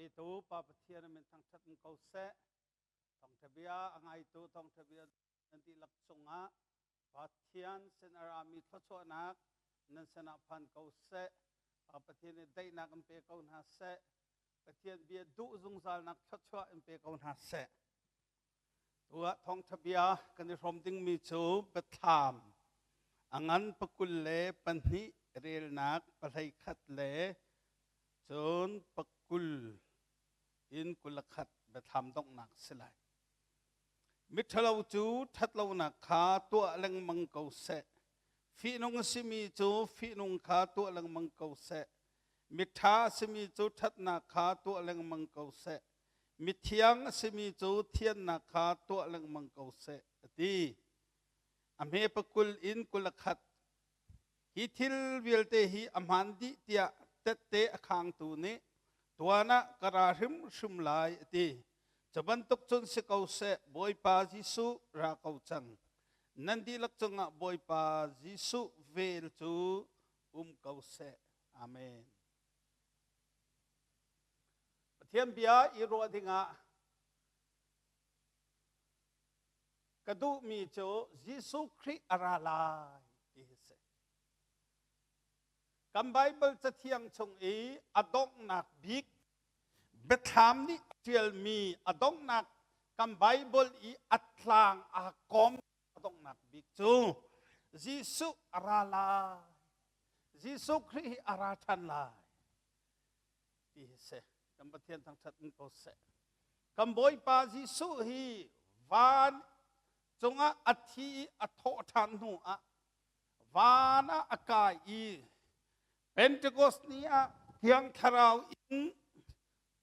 petu Pa Pathian min thangṭhat in ko seh. Thawngṭha bia a ngaitu thawngṭha bia nan dihlak cungah Pathian sin a rami thluachuahnak nan sinah phan ko seh. Pa Pathian nih daihnak in pe ko hna seh. Pathian bia duh zungzalnak thluachuah in pe ko hna seh. Tu ah thawngṭha bia kan i hrawm dingmi cu biathlam a ngan pakul le pahnih relnak pahlei khat le cun pakul in kul le khat biathlam donghnak si lai. Miṭhalo cu ṭhatlonak kha tuah lengmang ko seh. Fihnung a simi cu fihnung kha tuah lengmang ko seh. Miṭha a simi cu ṭhatnak kha tuah lengmang ko seh. Mithiang a simi cu thiannak kha tuah lengmang ko seh, a ti. A hme pakul in kul a khat. Hi thil vialte hi a hmaan dih tiah tette a khangtu nih tuan ah ka ra hrimhrim lai, a ti. Cu bantuk cun si ko seh, Bawipa Jesuh ra ko cang. Nan dihlak cungah Bawipa Jesuh vel cu um ko seh. Amen. Pathian bia i ruah dingah ka duhmi cu Jesuh Khrih a ra lai ti hi si. Kan Baibal cathiang chung i a donghnak bik biathlam nih a ṭialmi a donghnak kan Baibal i a tlang aa kom a donghnak bik cu Jesuh a ra lai. Jesuh Khrih hi a ra ṭhan lai. ti hi si. Kan Pathian thangṭhat in ko seh. Kan Bawipa Jesuh hi van cungah a thi i a thawh ṭhan hnu ah van ah a kai i Pentecost ni ah Thiang Thlarau in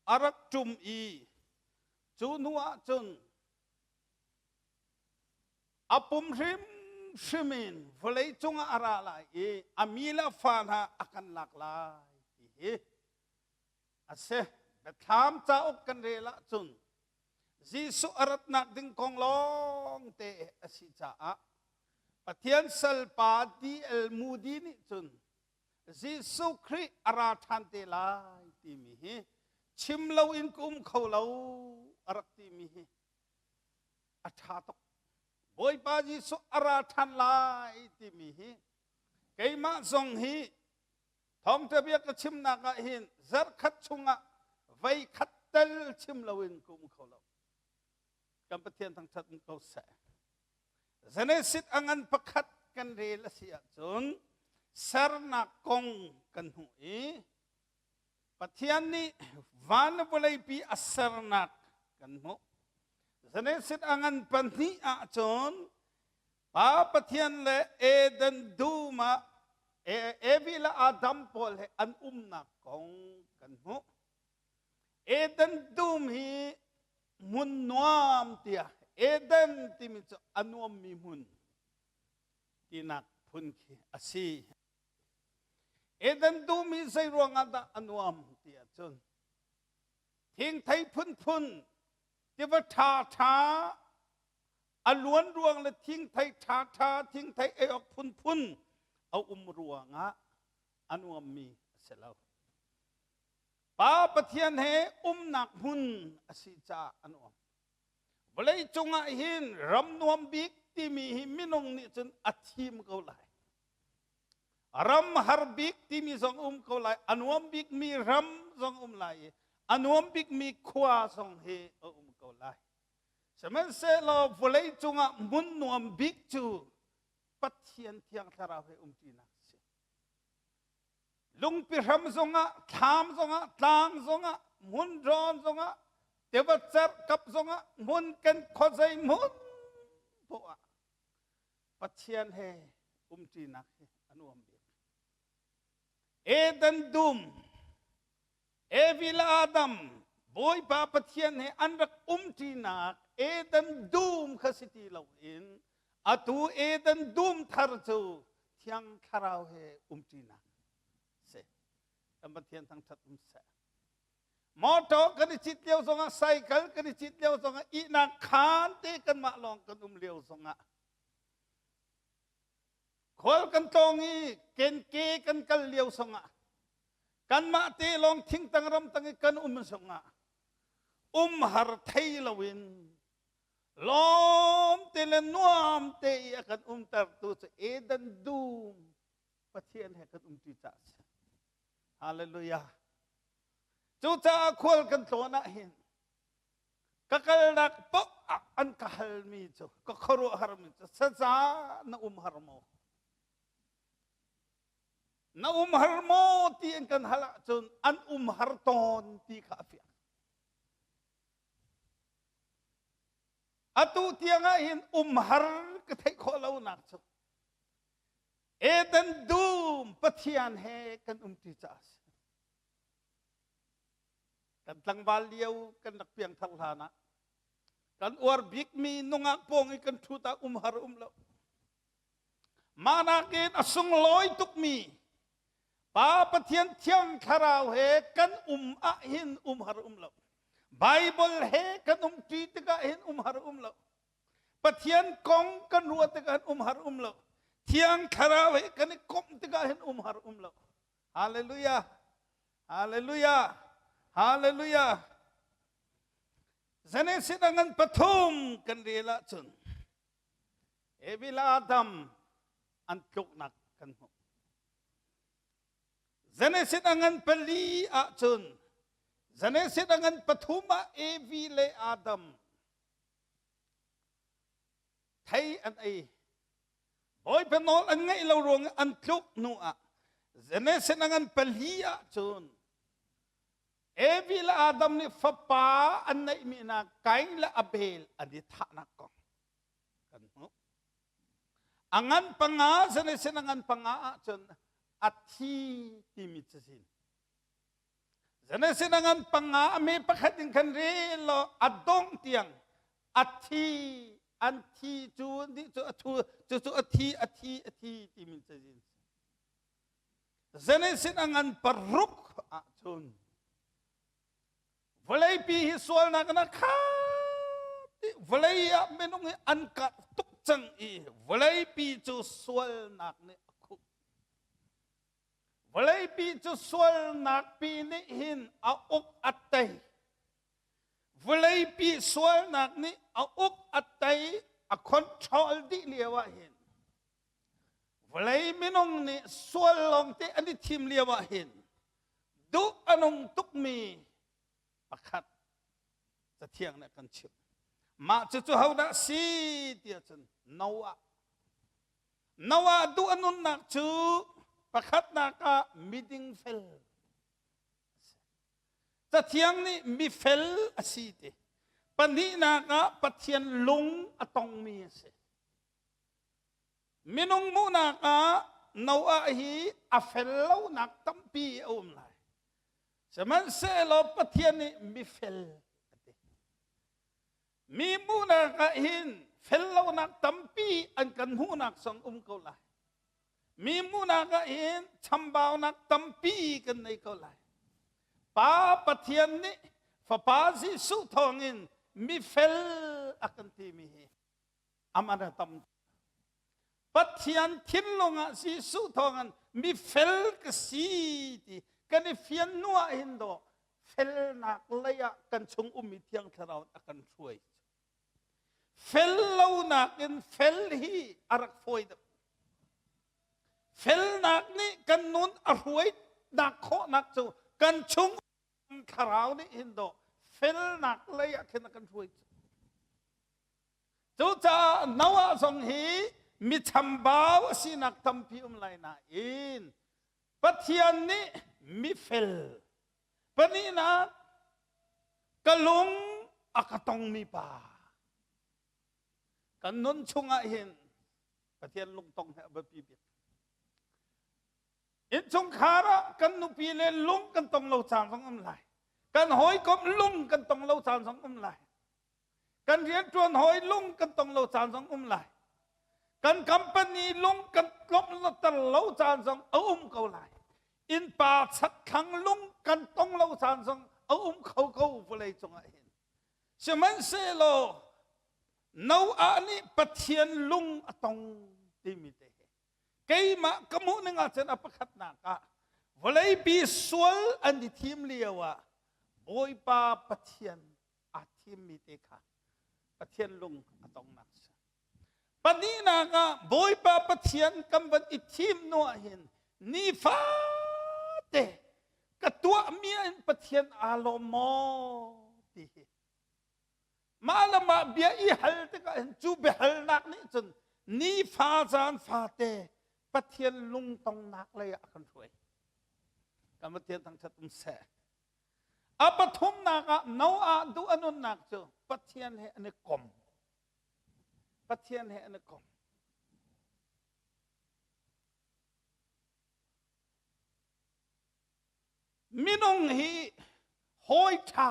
a rak ṭum i cu hnu ah cun a pum hrimhrim in vawlei cungah a ra lai i a mi le a fa hna a kan lak lai ti hi a si. Biathlam cauk kan rel ahcun Jesuh a ratnak ding kong lawng te a si caah Pathian salpa D.L. Moody nih cun Jesuh Khrih a ra ṭhan te lai timi hi chim loin ka um kho lo a rak timi hi a ṭha tuk. Bawipa Jesuh a ra ṭhan lai timi hi keimah zong hi thawngṭha bia ka chimnak ah hin zarhkhat chungah vei khat tel chim loin ka um kho lo. Kan Pathian thangṭhat in ko seh. Genesis a ngan pakhat kan rel a si ahcun sernak kong kan hmuh i Pathian nih van le vawleipi a sernak kan hmuh. Genesis a ngan pahnih ahcun Pa Pathian le Eden dum ah Evi le Adam pawl he an umnak kong kan hmuh. Eden dum hi hmun nuam tiah Eden timi cu a nuammi hmun tinak phun khi a si. Eden dum hi zei ruangah dah a nuam ti ahcun thingthei phunphun tiva ṭhaṭha a luan ruang le thingthei ṭhaṭha thingthei ei awk phunphun a um ruangah a nuammi a si lo. Pa Pathian he umnak hmun a si caah a nuam. Vawlei cungah hin ram nuam bik timi hi minung nih cun a thim ko lai. Ram har bik timi zong um ko lai, a nuam bikmi ram zong um lai i a nuam bikmi khua zong hi a um ko lai. Sihmanhsehlaw vawlei cungah hmun nuam bik cu Pathian Thiang Thlarau he umṭinak a si. Lungpi hram zongah, thlam zongah, tlang zongah, hmun rawn zongah, tiva cerh kap zongah, hmun kan khuazei hmun poah Pathian he umṭinak hi a nuam bik. Eden dum, Evi le Adam, Bawipa Pathian he an rak umṭinak Eden dum kha si ti loin atu Eden dum thar cu Thiang Thlarau he umṭinak si. Kan Pathian thangṭhat um seh. Motor kan i cit lio zongah, cycle kan i cit lio zongah, ihnak khaan te kanmah lawng kan um lio zongah khual kan tlawng i kenke kan kal lio zongah. Kanmah te lawng thingtang ramtang i kan um zongah umhar thei loin lawm te le nuam te i a kan umtertu cu Eden dum Pathian he kan umṭi caah a si. Hallelujah. Cucaah khual kan tlawn ah hin ka kalnak paoh ah an ka halmi cu ka khuaruahharmi cu saza na um har maw? Na um har maw ti an kan hal ahcun an um har tawn ti kha a fiang. Atu tiang ah hin um har ka theih khawh lonak cu Eden dum Pathian he kan umṭi caah a si. Kan tlangval lio kan rak piangthar hlan ah kan uar bikmi nungak pawng i kan ṭhut ah um har um lo. Mah nakin a sunglawi tukmi Pa Pathian Thiang Thlarau he kan um ah hin um har um lo. Bible he kan umṭi tikah hin um har um lo. Pathian kong kan ruah tikah hin um har um lo. Thiang Thlarau he kan i komh tikah hin um har um lo. Hallelujah. Hallelujah. Hallelujah. Genesis a ngan pathum kan rel ahcun Evi le Adam an tluknak kan hmuh. Genesis a ngan pali ahcun Genesis a ngan pathum ah Evi le Adam thei an ei. Bawipa nawl an ngaih lo ruang an tluk hnu ah Genesis a ngan pali ahcun Evi le Adam nih fapa an neihmi hna Kain le Abel an i thahnak kong kan hmuh. A ngan panga Genesis a ngan panga ahcun a thi timi cazin. Genesis a ngan panga a mi pakhat in khan rel law a dongh tiang a thi an thi cu nih cu a thu cu cu a thi a thi a thi timi cazin. Genesis a ngan paruk ahcun vawleipi hi sualnak in a khat i vawlei ah minung hi an karh tuk cang i vawleipi cu sualnak nih a khuh. Vawleipi cu sualnak pi nih hin a uk a tei. Vawleipi sualnak nih a uk a tei a control dih lio ah hin Vawlei minung nih sual lawngte an i thim lio ah hin duh a nung tukmi pakhat Cathiang nih a kan chimh. Mah cucu hodah si ti ahcun Noah. Noah duh a nunnak cu pakhatnak ah miding fel. Cathiang nih mifel a si ti. Pahnihnak ah Pathian lung a tongmi a si. Minung hmuhnak ah Noah hi a fel lonak tampi a um lai. Sihmanhsehlaw Pathian nih mifel a ti. Mi hmuhnak ah hin fel lonak tampi an kan hmuhnak zong um ko lai. Mi hmuhnak ah hin chambaunak tampi kan nei ko lai. Pa Pathian nih Fapa Jesuh thawngin mifel a kan timi hi aman a tam. Pathian thinlung ah Jesuh thawngin mifel ka si ti kan i fian hnu ah hin dawh felnak lei ah kan chung ummi Thiang Thlarau a kan hruai. Fel lonak in fel hi a rak fawi deuh. Felnak nih kan nun a hruainak khawhnak cu kan chung thlarau nih hin dawh felnak lei ah khin a kan hruai. Cucaah Noah zong hi mi chambau a sinak tampi um lai nain Pathian nih mifel pahnihnak ka lung a ka tongmi pa kan nun chungah hin Pathian lungtong he a biapi bik. Innchungkhar ah kan nupi le lung kan tong lo caan zong um lai. Kan hawikom lung kan tong lo caan zong um lai. Kan rianṭuan hawi lung kan tong lo caan zong um lai. Kan company lung kan tlawmter lo caan zong a um ko lai. Innpa chakthlang lung kan tong lo caan zong a um kho ko vawlei cungah hin. Sihmanhsehlaw Noah nih Pathian lung a tong timi te hi keimah ka hmuh ning ahcun a pakhatnak ah. Vawleipi sual an i thim lio ah Bawipa Pathian aa thimmi te kha Pathian lung a tongnak a si. Pahnihnak ah Bawipa Pathian kan van i thim hnu ah hin nifate ka tuahmi in Pathian aa lawm maw ti hi mah le mah bia i hal tikah hin cu biahalnak nih cun nifa caan fate Pathian lungtongnak lei ah a kan hruai. Kan Pathian thangṭhat um seh. A pathumnak ah Noah duh a nunnak cu Pathian he an i kom. Pathian he an i kom. Minung hi hawi ṭha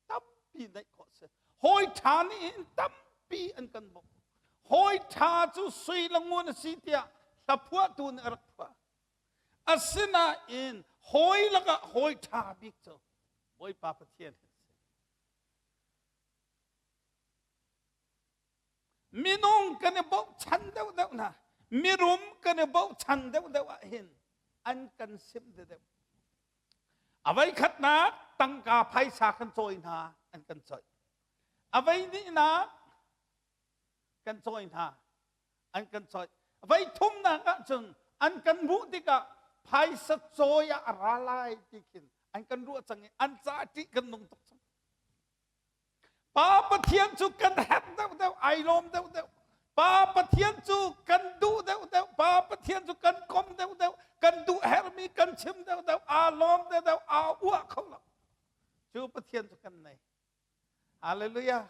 tampi neih khawh si. Hawi ṭha nih hin tampi an kan bawmh. Hawi ṭha cu sui le ngun a si tiah hlaphuahtu nih a rak phuah. Asinain hawi lakah hawi ṭha bik cu Bawipa Pathian hi a si. Minung kan i bochan deuhdeuh hna. Mirum kan i bochan deuhdeuh ah hin an kan simh deuhdeuh. A voikhatnak tangka phaisa kan cawi hna an kan coih. A voi hnihnak kan cawi hna an kan coih. Voi thumnak ahcun an kan hmuh tikah phaisa cawi ah a ra lai ti khin an kan ruah cang i an ca ṭih kan nung tuk cang. Pa Pathian cu kan herh deuhdeuh, ai lawm deuhdeuh. Pa Pathian cu kan duh deuhdeuh, Pa Pathian cu kan kom deuhdeuh, kan duh herhmi kan chim deuhdeuh, aa lawm deuhdeuh, aa uah kho lo. Cu Pathian cu kan nei. Hallelujah.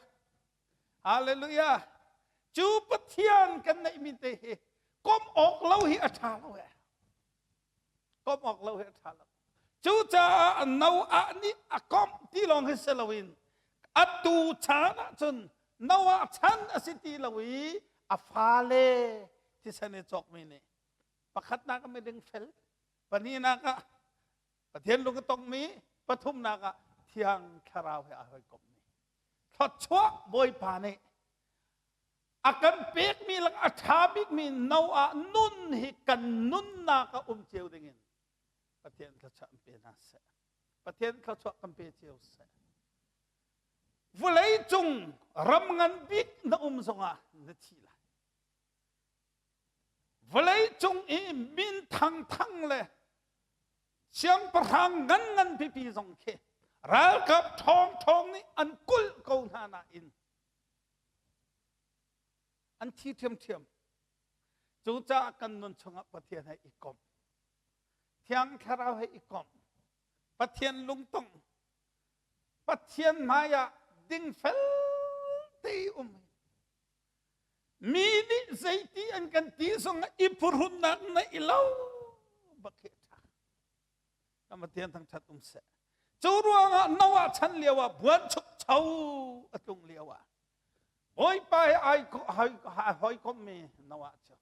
Hallelujah. Cu Pathian kan neihmi te hi kom awk lo hi a ṭha lo eh. Komh awk lo hi a ṭha lo. Cucaah Noah nih a komh ti lawng hi si loin atu chan ahcun Noah chan a si ti lo i a fale thisen i cawkmi nih pakhatnak ah miding fel, pahnihnak ah Pathian lung a tongmi, pathumnak ah Thiang Thlarau he aa hawikommi. Thluachuah Bawipa nih a kan pekmi lak a ṭha bikmi Noah nun hi kan nunnak ah um cio dingin Pathian thluachuah an pe hna seh. Pathian thluachuah kan pe cio seh. Vawlei cung ram ngan bik na um zongah na thi lai. Vawlei cung i min thang thang le siangpahrang ngan ngan pipi zong khi ralkap ṭhawng ṭhawng nih an kulh ko hna nain an thi ṭhiamṭhiam. Cucaah kan nun chungah Pathian he i komh. Thiang Thlarau he i komh. Pathian lungtong. Pathian hmaiah dingfel te i um. Mi nih zeiti an kan ti zongah i phuhrunnak neih lo bak hi a ṭha. Kan Pathian thangṭhat um seh. Cu ruangah Noah chan lio ah buanchukcho a tlung lio ah Bawipa he ai hawikommi Noah cu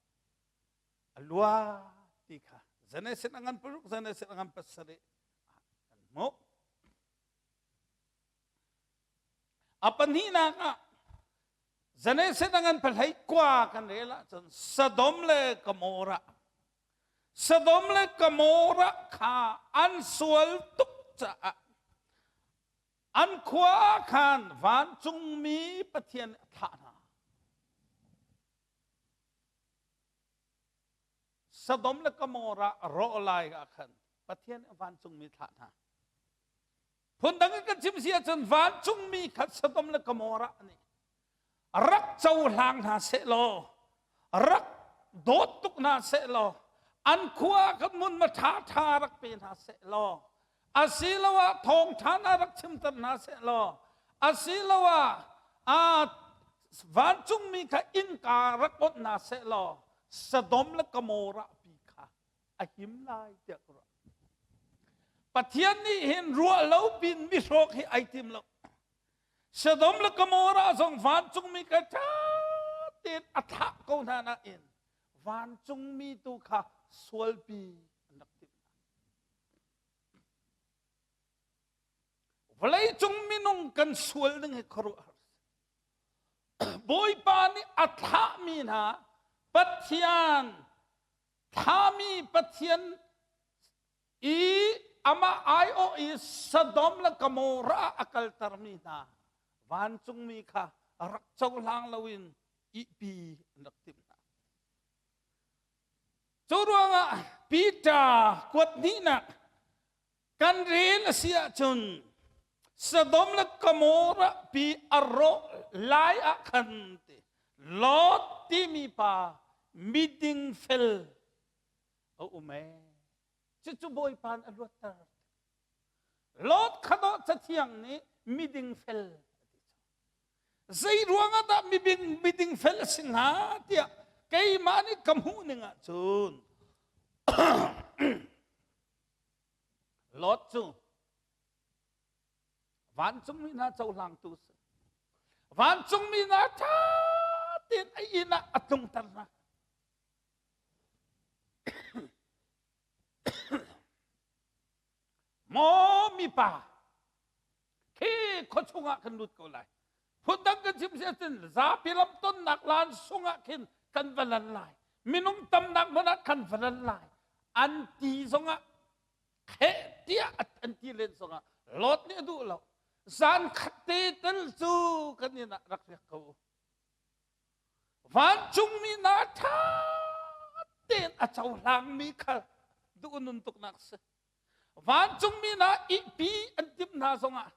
a lua ti kha Genesis a ngan paruk Genesis a ngan pasarih kan hmuh. A pahnihnak ah Genesis a ngan pahlei kua kan rel ahcun Sodom le Gomorrah Sodom le Gomorrah kha an sual tuk caah an khua ah khan vancungmi Pathian a thlah hna. Sodom le Gomorrah rawh lai ah khan Pathian vancungmi thlah hna. Phundang in kan chim si ahcun vancungmi kha Sodom le Gomorrah nih rak cohlang hna seh law rak dawt tuk hna seh law an khua kan mun ma ṭha ṭha rak pe hna seh law asiloah thawngṭha hna rak chimter hna seh law asiloah vancungmi kha innka rak onh hna seh law Sodom le Gomorrah pi kha a him lai tiah ka ruah. Pathian nih hin ruah lo pin mihrawk hi ai tim lo. Sodom le Gomorrah zong vancungmi kha ṭha tein a thlah ko hna nain vancungmi tu kha sualpi an rak timh hna. Vawleicung minung kan sual ding hi khuaruahhar Bawipa nih a thlahmi hna Pathian thlahmi Pathian. I amah aiawh i Sodom le Gomorrah a kaltermi hna vancungmi kha rak cohlang loin ihpi an rak timh hna. Cu ruangah Peter kuat hnihnak kan rel a si ahcun Sodom le Gomorrah pi a rawh lai ah khan ti Lot timi pa miding fel a um ee. Cucu Bawipa nih a luatter. Lot kha dawh cathiang nih miding fel a ti cang. Zei ruangah dah miding, miding fel a si hnga tiah keimah nih ka hmuh ning ahcun Lot cu vancungmi hna cohlangtu si. Vancungmi hna ṭha tein a inn ah a tlungter hna. Maw mipa, khi khuachung ah kan lut ko lai. Phundang kan chim si ahcun zapi lam tonnak laan sungah khin kan va lan lai. Minung tamnak hmun ah kan va lan lai. An ti zongah kheh tiah an ti len zongah Lot nih a duh lo. Zan khat te tel cu kan inn ah rak riak ko u. Vancungmi hna ṭha tein a cohlangmi kha duh nun tuknak si. Vancungmi hna ihpi an timh hna zongah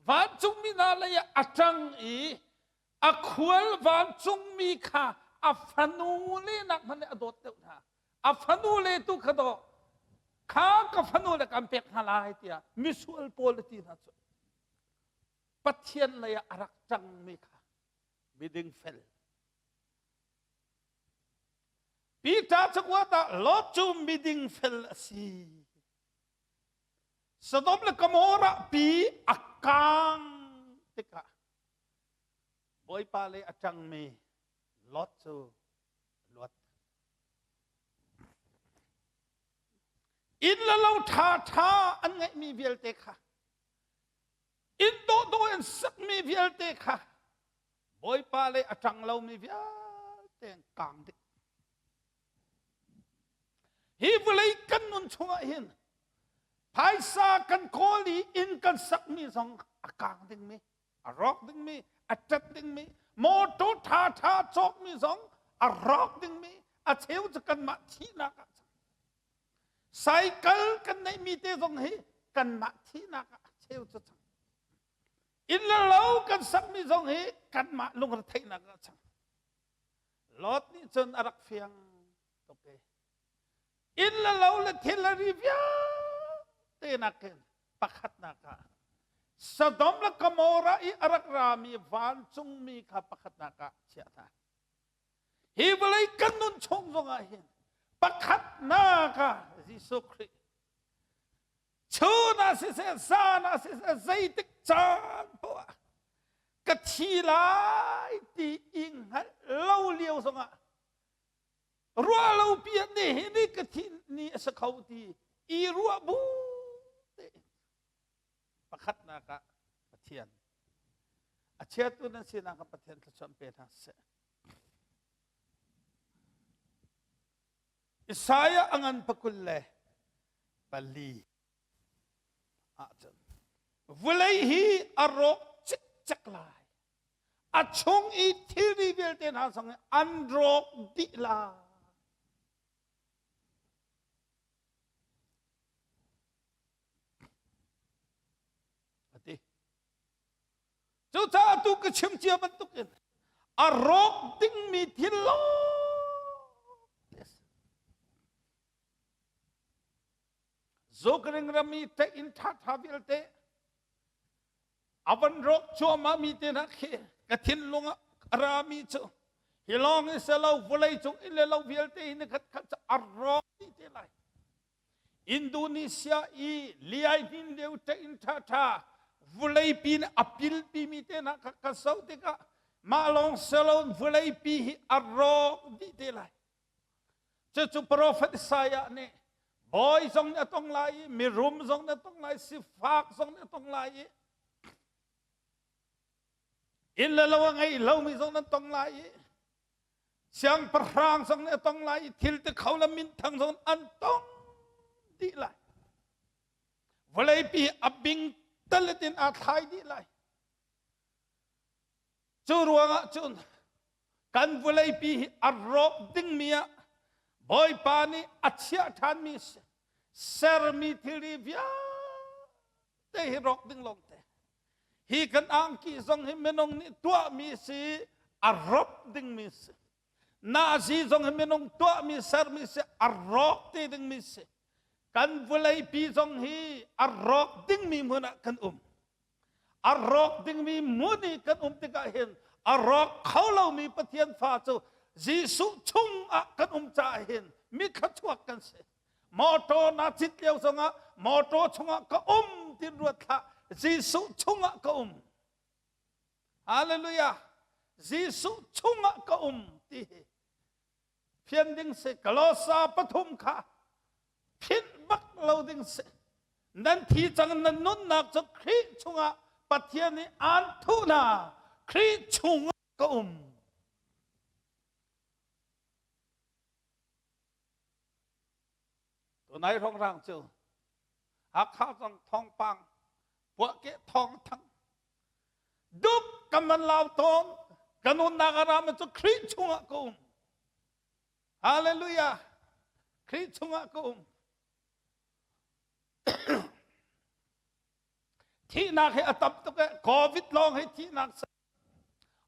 vancungmi hna lei ah a ṭang i a khual vancungmi kha a fanu le nak hmanh a dawt deuh hna. A fanu le tu kha dawh kha ka fanu le kan pek hna lai tiah misual pawl a ti hna cu. Pathian lei ah a rak ṭangmi kha miding fel. Peter cakuat ah Lot cu miding fel a si. Sodom le Gomorrah pi a kang tikah Bawipa le a ṭangmi Lot cu luat. Inn le lo ṭha ṭha an ngeihmi vialte kha inn dawhdawh in sakmi vialte kha Bawipa le a ṭang lomi vialte an kang dih. Hi vawlei kan nun chungah hin phaisa kan kawl i inn kan sakmi zong a kang dingmi, a rawk dingmi, a ṭet dingmi, motor ṭhaṭha cawkmi zong a rawk dingmi, a cheu cu kanmah thihnak ah cang. Cycle kan neihmi te zong hi kanmah thihnak ah a cheu cu cang. Inn le lo kan sakmi zong hi kanmah lungretheihnak ah cang. Lot nih cun a rak fiang tuk i inn le lo le thil le ri vialte nakin pakhatnak ah Sodom le Gomorrah i a rak rami vancungmi kha pakhatnak ah chiah hna. Hi vawlei kan nun chung zongah hin pakhatnak ah Jesuh Khrih chun ah siseh zan ah siseh zeitik caan poah ka thi lai ti i hngalh lo lio zongah ruah lo pi ah ni hi ni ka thi ni a si kho ti i ruah bu te pakhatnak ah Pathian a chiatu nan sinak ah Pathian thluachuah pe hna seh. Isaiah a ngan pakul le pali ahcun vulei hi a rawk cikcek lai. A chung i thilri vialte hna zong hi an rawk dih lai. A ti. Cucaah tu ka chim cia bantukin a rawk dingmi thil lawng Zokring ram i te inn ṭhaṭha vialte a van rawk cuahmah mi te hna khi ka thinlung ah a rami cu hi lawng i selo vawlei cung in le lo vialte hi ni khat khat cu a rawk dih te lai. Indonesia i liai hnin lio ṭein ṭhaṭha vuleipi nih a pilpimi te hna kha ka zoh tikah mah lawng silo vuleipi hi a rawk dih te lai. Cucu profet Isaiah nih bawi zong nih a tong lai i mirum zong nih a tong lai sifak zong nih a tong lai i inn le lo a ngei lomi zong nan tong lai i Siangpahrang zong nih a tong lai i thil ti kho le minthang zong an tong dih lai. Vawleipi a bing talet in aa thlai dih lai. Cu ruangah cun kan vawleipi hi a rawk dingmi ah Bawipa nih a chiah ṭhanmi sermi thilri vialte hi rawk ding lawngte. Hi kan angki zong hi minung nih tuahmi si a rawp dingmi si. Nazi zong hi minung tuahmi sermi si a rawk te dingmi si. Kan vawleipi zong hi a rawk dingmi hmun ah kan um. A rawk dingmi hmun i kan um tikah hin a rawk kho lomi Pathian fa cu Jesuh chung ah kan um caah hin mi thluachuak kan si. Motor na cit lio zongah motor chungah ka um tin ruat hlah. Jesuh chungah ka um. Hallelujah. Jesuh chungah ka um ti hi fian ding si. Kolosa pathum kha philh bak lo ding si. Nan thi cang nan nunnak cu Khrih chungah Pathian nih aan thuh hna. Khrih chungah ka um. Tunai hrawnghrang cu Hakha zong thawngpang puahkeh thawng thang dup kan van lau tawn ka nunnak a ram cu Khrih chungah ka um. Hallelujah. Khrih chungah ka um. Thihnak hi a tam tuk e. Covid lawng hi thihnak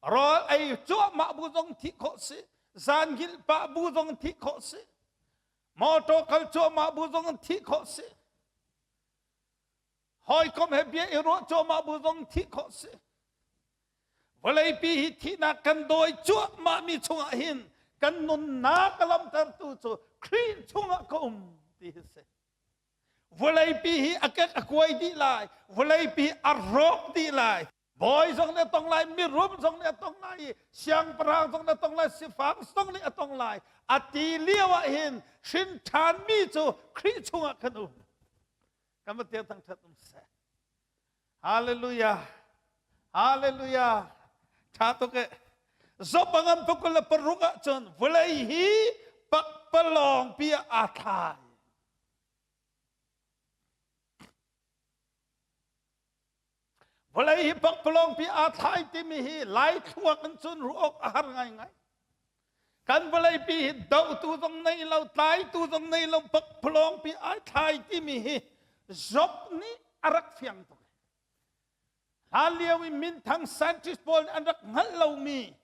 Rawl ei cuahmah bu zong thih khawh si. Zan hngilh pah bu zong thih khawh si. Motor kal cuahmah bu zong thih khawh si. Hawikom he bia i ruah cuahmah bu zong thih khawh si. Vawleipi hi thihnak kan dawi cuahmah mi chungah hin kan nunnak a lamtertu cu Khrih chungah ka um ti hi si. Vawleipi hi a kek a kuai dih lai. Vawleipi a rawk dih lai. Bawi zong nih a tong lai, mirum zong nih a tong lai i siangpahrang zong nih a tong lai, sifak zong nih a tong lai. A ti lio ah hin hrin ṭhanmi cu Khrih chungah kan um. Kan va tiang thangṭhat um seh. Hallelujah. Hallelujah. Ṭha tuk e. Job a ngam tuk le paruk ah cun vawlei hi pakpalawng pi ah aa thlai. Vawlei hi pakpalawngpi aa thlai timi hi Lai thluak in cun ruah awk a har ngaingai. Kan vawleipi hi dohtu zong nei lo, tlaitu zong nei lo, pakpalawngpi ai thlai timi hi Job nih a rak fiang tuk. Hlan lio i minthang scientist pawl nih an rak hngalh lomi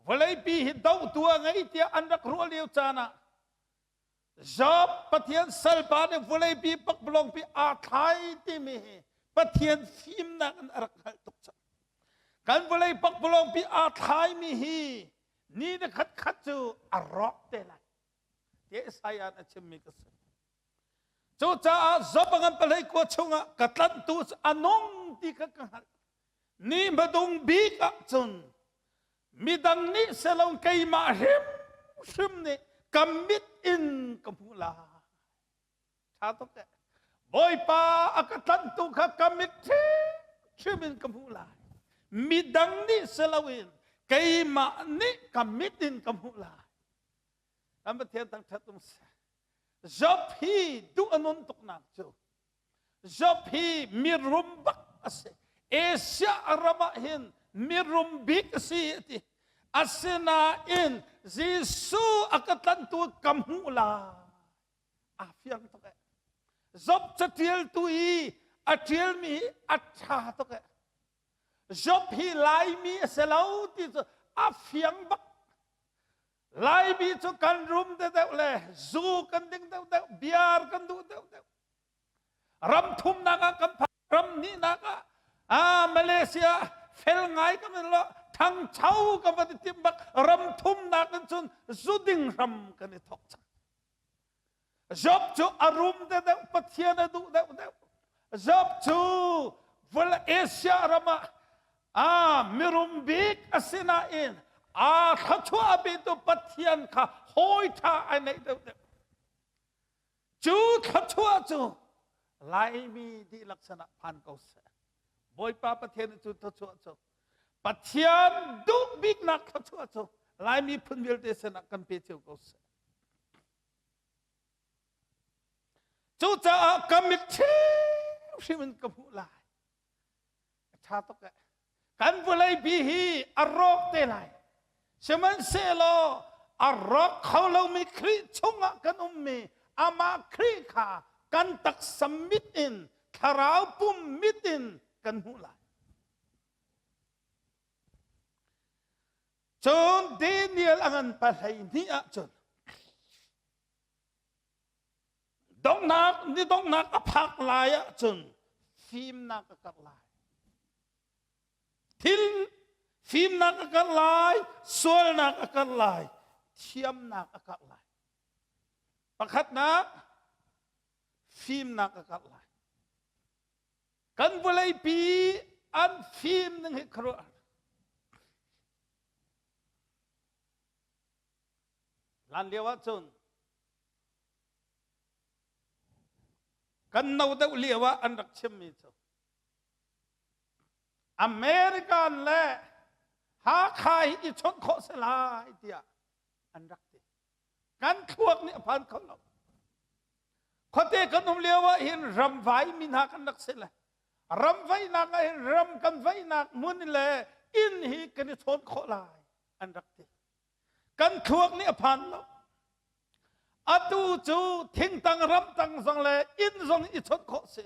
vawleipi hi dohtu a ngei tiah an rak ruah lio caan ah Job Pathian salpa nih vawleipi pakpalawngpi aa thlai timi hi Pathian fimnak in a rak hngalh tuk cang. Kan vawlei pakpalawngpi aa thlaimi hi ni na khat khat cu a rawk te lai. Tiah Isaiah a chimmi ka si. Cucaah Job a ngan palei kua chungah ka tlanhtu cu a nung ti kha ka hngalh. Ni hmadung bik ah cun midang nih selo keimah hrimhrim nih ka mit in ka hmuh lai. Ṭha tuk eh. Bawipa a ka tlanhtu kha ka mit hrimhrim in ka hmuh lai. Midang nih siloin keimah nih ka mit in ka hmuh lai. Kan Pathian thangṭhat um seh. Job hi duh a nun tuknak cu Job hi mirum bak a si. Asia ram ah hin mirum bik a si a ti. Asinain Jesuh a ka tlanhtu ka hmuh lai. Aa fiang tuk eh. Job catialtu i a ṭialmi hi a ṭha tuk eh. Job hi Laimi a si lo ti cu a fiang bak. Laimi cu kan rum deuhdeuh le zu kan ding deuhdeuh, biar kan duh deuhdeuh. Ram thumnak ah kan phan, ram hnihnak ah ah Malaysia fel ngai kan lo thangcho kan van i tim bak ram thumnak in cun zu ding hram kan i thok cang. Job cu a rum deuhdeuh, Pathian a duh deuhdeuh. Job cu vawlei Asia ram ah ah mirum bik a si nain aa thluachuah a petu Pathian kha hawi ṭha ai neih deuhdeuh. Cu thluachuah cu Laimi dihlak sinah phan ko seh. Bawipa Pathian cu thluachuah cu Pathian duh biknak thluachuah cu Laimi phun vialte sinah kan pe cio ko seh. Cucaah ka mit hrimhrim in ka hmuh lai. A ṭha tuk eh. Kan vawleipi hi a rawk te lai. Sihmanhsehlaw a rawk kho lomi Khrih chungah kan ummi amah Khrih kha kan taksa mit in thlarau pum mit in kan hmuh lai. Cun Daniel a ngan pa 12 ahcun donghnak ni donghnak a phak lai ahcun fimnak a karh lai. Thil fimnak a karh lai, sualnak a karh lai, thiamnak a karh lai. Pakhatnak fimnak a karh lai. Kan vawleipi an fim ning hi khuaruah. Hlan lio ahcun kan no deuh lio ah an rak chimmi cu American le Hakha hi i chawnh khawh si lai tiah an rak ti. Kan thluak nih a phan kho lo. Khuate kan um lio ah hin ramvai mi hna kan rak si le ramvaihnak ah hin ram kan vaihnak hmun le inn hi kan i chawn khawh lai an rak ti. Kan thluak nih a phan lo. Atu cu thingtang ramtang zong le inn zong i chawnh khawh si.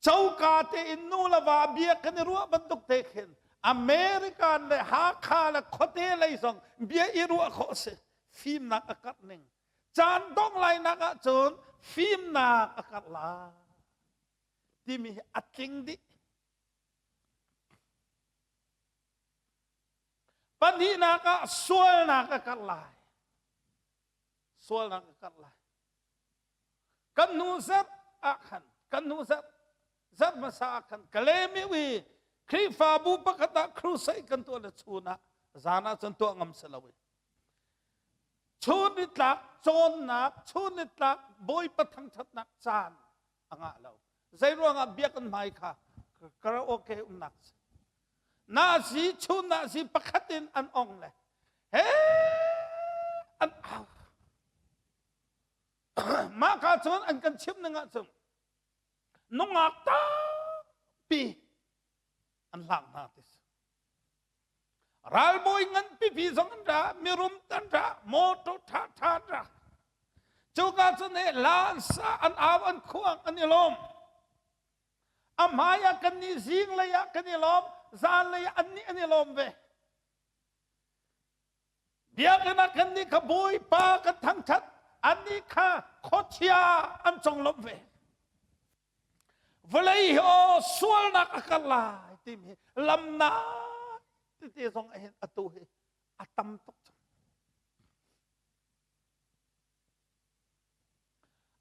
Coka tein nu le va bia kan i ruah bantuk te khin American le Hakha le khuate lei zong bia i ruah khawh si. Fimnak a karh ning. Caan dongh lainak ahcun fimnak a karh lai timi hi a tling dih. Pahnihnak ah sualnak a karh lai. Sualnak a karh lai. Kan hnu zarh ah khan, kan hnu zarh zarh hmasa ah khan Kalemi i Khrihfabu pakhat ah crusade kan tuah le chun ah zan ah cun tuah ngam si lo i chun nitlak cawnnak chun nitlak Bawipa thangṭhatnak caan a ngah lo. Zei ruangah biakinn hmai kha karaoke umnak si. Na si chun na si pakhat in an ong le he an au. Mah ka cun an kan chimh ning ahcun nungak tampi an hlang hna ti si. Ralbawi ngan pipi zong an ra, mirum an ra, motor ṭha ṭha an ra. Cuka cun he la an sa, an au, an khuang, an i lawm. A hmai ah kan nih zing lei ah kan i lawm, zan lei ah annih an i lawm ve. Biakinn ah kan nih kha Bawipa kan thangṭhat, annih kha khuachia an conglawmh ve. Vawlei hi aw sualnak a kal lai timi lamnak tete zong ah hin atu hi a tam tuk cang.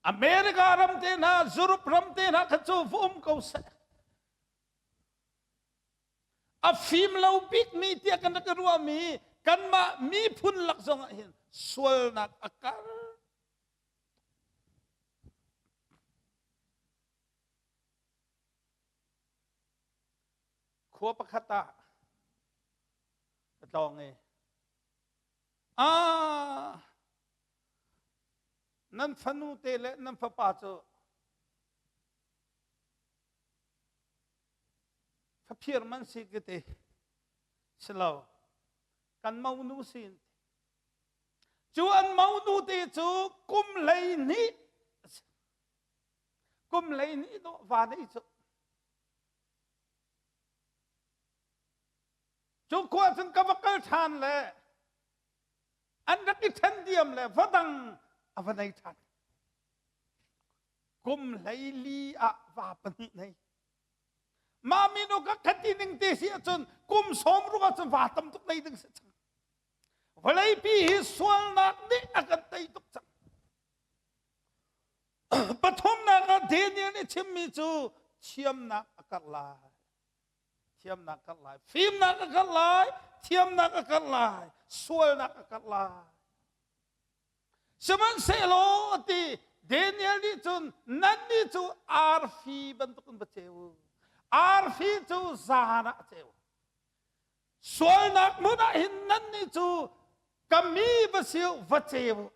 America ram te hna, Europe ram te hna kha cu va um ko seh. A fim lo bikmi tiah kan rak i ruahmi kanmah miphun lak zong ah hin sualnak a kar. Khua pakhat ah ka tlawng i ah nan fanu te le nan fapa cu faphir man si ka ti si lo kan monu sin cu an monu te cu kum 12 kum 12 dawh va nei cu cu khua cun ka va kal ṭhan le an rak i ṭhen diam le va dang a va nei ṭhan kum 14 ah va pahnih nei mah minu ka khati ning te si ahcun kum 60 ahcun va tam tuk nei ding si cang vawleipi hi sualnak nih a kan tei tuk cang pathumnak ah Daniel nih chimmi cu thiamnak a karh lai thiamnak karh lai fimnak a karh lai thiamnak a karh lai sualnak a karh lai Sihmanhsehlaw ti Daniel nih cun nannih cu arfi bantukin va ceu. Arfi cu zan ah a ceu. Sualnak hmun ah hin nannih cu ka mi va si u, va ceu u.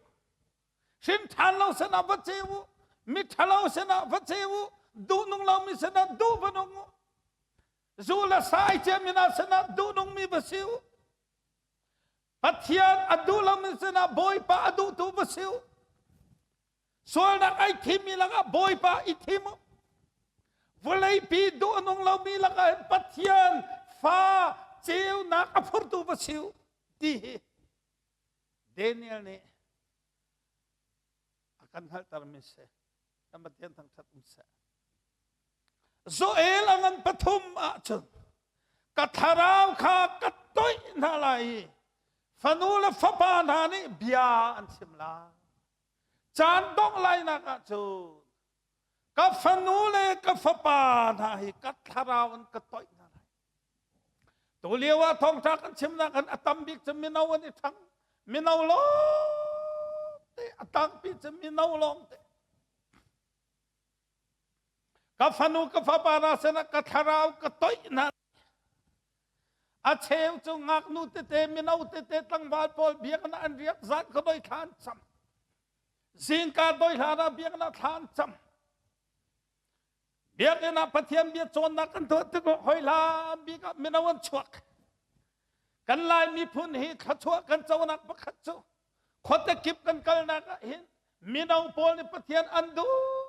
Hrin ṭhan lo sinah va ceu u, mi ṭhalo sinah va ceu u, duh nung lomi sinah duh va nung u. Zu le sa ai ciami hna sinah duh nungmi va si u. Pathian a duh lomi sinah Bawipa a duhtu va si u. Sualnak ai thimmi lakah Bawipa i thim u. Vawleipi duh a nung lomi lakah hin Pathian fa ceunak a phurtu va si u ti hi Daniel nih a kan hngalhtermi si. Kan Pathian thangṭhat um seh. Joel a ngan pathum ahcun ka thlarau kha ka toih hna lai i fanu le fapa hna nih bia an chim lai. Caan dongh lainak ahcun ka fanu le ka fapa hna hi ka thlarau in ka toih hna lai. Tu lio ah thawngṭha kan chimnak in a tam bik cu mino an i ṭhang. Mino lawngte a tangpi cu mino lawngte. Ka fanu ka fapa hna sinah ka thlarau ka toih hna. A cheu cu ngaknu tete mino tete tlangval pawl biakinn ah an riak zan ka doi thla an cam. Zingka doi hlan ah biakinn ah thla an cam. Biakinn ah Pathian bia cawnnak kan tuah tik hoi hlan bik ah mino an chuak. Kan Lai miphun hi thluachuah kan conak pakhat cu khuate kip kan kalnak ah hin mino pawl nih Pathian an duh.